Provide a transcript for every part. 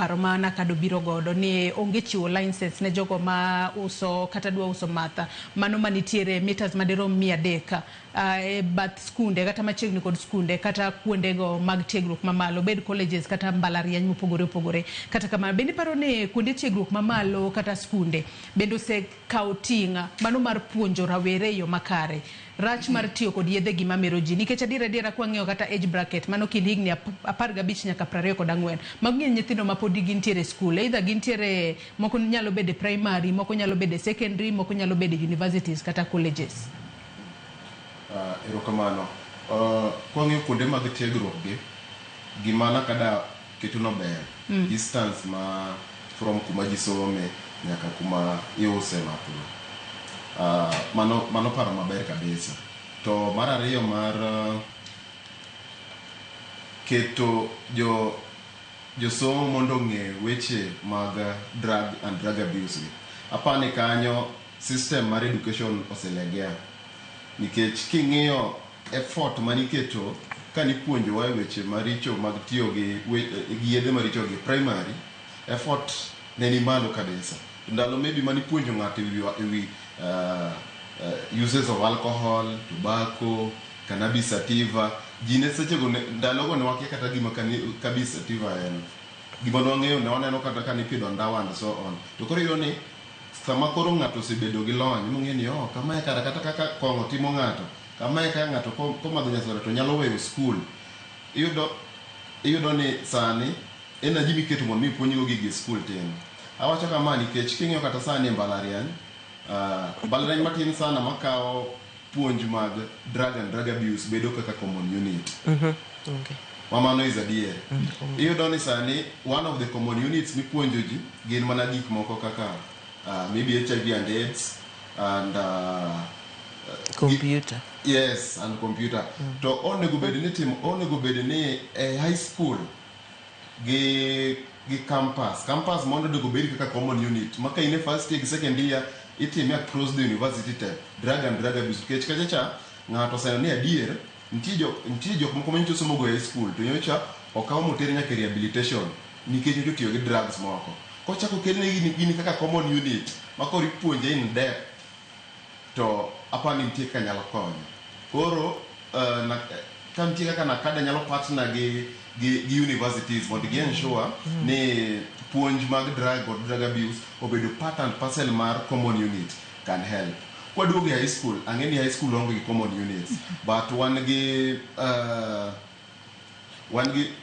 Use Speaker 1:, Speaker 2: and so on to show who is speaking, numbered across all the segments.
Speaker 1: paro ma NACADA obiro godo ni onge chiwo license ne jogo ma uso kata dwa uso math mano manitiere meters madirom 300 e bath skunde kata machiegni kod skunde kata kuondego mag tiegruok mamalo, bed colleges kata mbalariany mopogore opogore. Kata kamano, bende iparo ni kuonde tiegruok mamalo kata skunde bende osekawo ting' mano mar puonjo rawere e yo makare rach mar tiyo kod yedhe gi mamero ji? Nikech adier adiera, kwang'iyo kata age bracket mano kind higni 15 nyaka 24, mago gin nyithindo ma podi gintiere e skul, either gintiere, moko nyalo bedo e primary, moko nyalo bedo e secondary, moko nyalo bedo e universities kata colleges.
Speaker 2: Erokamano. Kwang'iyo kuonde mag tiegruok gi, gima NACADA ketono ber. Distance ma from kuma ji some nyaka kuma iuse math no. Mano paro maber kabisa. To mar ariyo mar keto josomo mondo ong'e weche mag drug and drug abuse gi. Apani kanyo system mar education oselegea. Nikech king'iyo effort maniketo kanipuonjowa e weche maricho mag tiyo gi yedhe maricho gi primary, effort ne ni malo kabisa. To ndalo maybe manipuonjo ng'ato ewi uses of alcohol, tobacco, cannabis sativa, ji ne sechego ndalogo ne wakia kata gima cannabis sativa en. Gima ne wang'eyo ne waneno kata ka nipidho ndawa and so on. To koro iyudo ni sama koro ng'ato osebedo gi lony mong'e ni, oh, kamae kara kata kaka kong'o timo ng'ato, kamae kaka ng'ato komadho nyasore to nyalo weyo skul. Iyudo ni sani energy miketo mondo mi ipuonjgo gigi e skul tin. Awacho kama nikech king'iyo kata sani e mbalariany, mbalariany matin sana makawo puonj mag drug and drug abuse bedo kaka common unit. Ma mano is adier. Iyudo ni sani one of the common units mipuonjo ji gin mana gik moko kaka maybe HIV and AIDS and
Speaker 3: Computer.
Speaker 2: Yes, and computer. To onego bed ni timo onego bed ni e high school gi campus mondo onego bed kaka common unit ma ka in e first year gi second year itime across the university te, drug and drug abuse, nikech kacha cha ng'ato oseneno ni adier nitie jok moko manyocha osomo go e high school to nyocha okaw moter nyaka e rehabilitation nikech nyocha otiyo gi drugs moko. Kochako kelne gini kaka common unit ma koro ipuonje in depth, to apani nitie kaka nyalo konyo. Koro ka nitie kaka NACADA nyalo partner gi universities mondo gi ensure ni puonj mag drug kod drug abuse obedo part and parcel mar common unit can help. Kwaduogo e high school, ang'e ni high school onge gi common units, but wan gi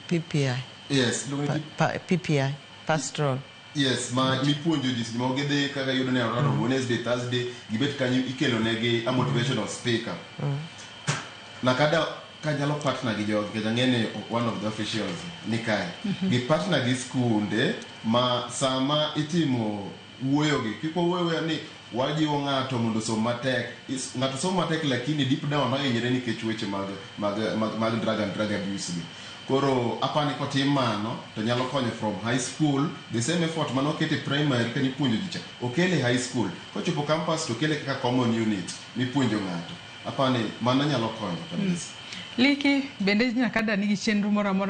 Speaker 3: PPI.
Speaker 2: Yes, iluongo ni
Speaker 3: PPI. Pastoral.
Speaker 2: Yes, ma mipuonjo ji seche moko gidhi kaka iyudo ni around Wednesday, Thursday, gibet kanyo ikelo negi a motivational speaker. NACADA ka nyalo partner gi jogi, nikech ang'e ni one of the officials ni kae. Gi partner gi skunde ma sama itimo wuoyo gi, kik wawuoyo ni wajiwo ng'ato mondo osom matek. Ng'ato somo matek lakini deep down ohinyre nikech weche mag drug and drug abuse gi. Koro apani kotim mano to nyalo konyo from high school, the same effort mane oket e primary ka nipuonjo ji cha, okele e high school. Kochopo campus to okele kaka common unit mipuonjo ng'ato. Apani mano nyalo konyo kabisa.
Speaker 4: Liki, bende NACADA nigi chenro moro amora?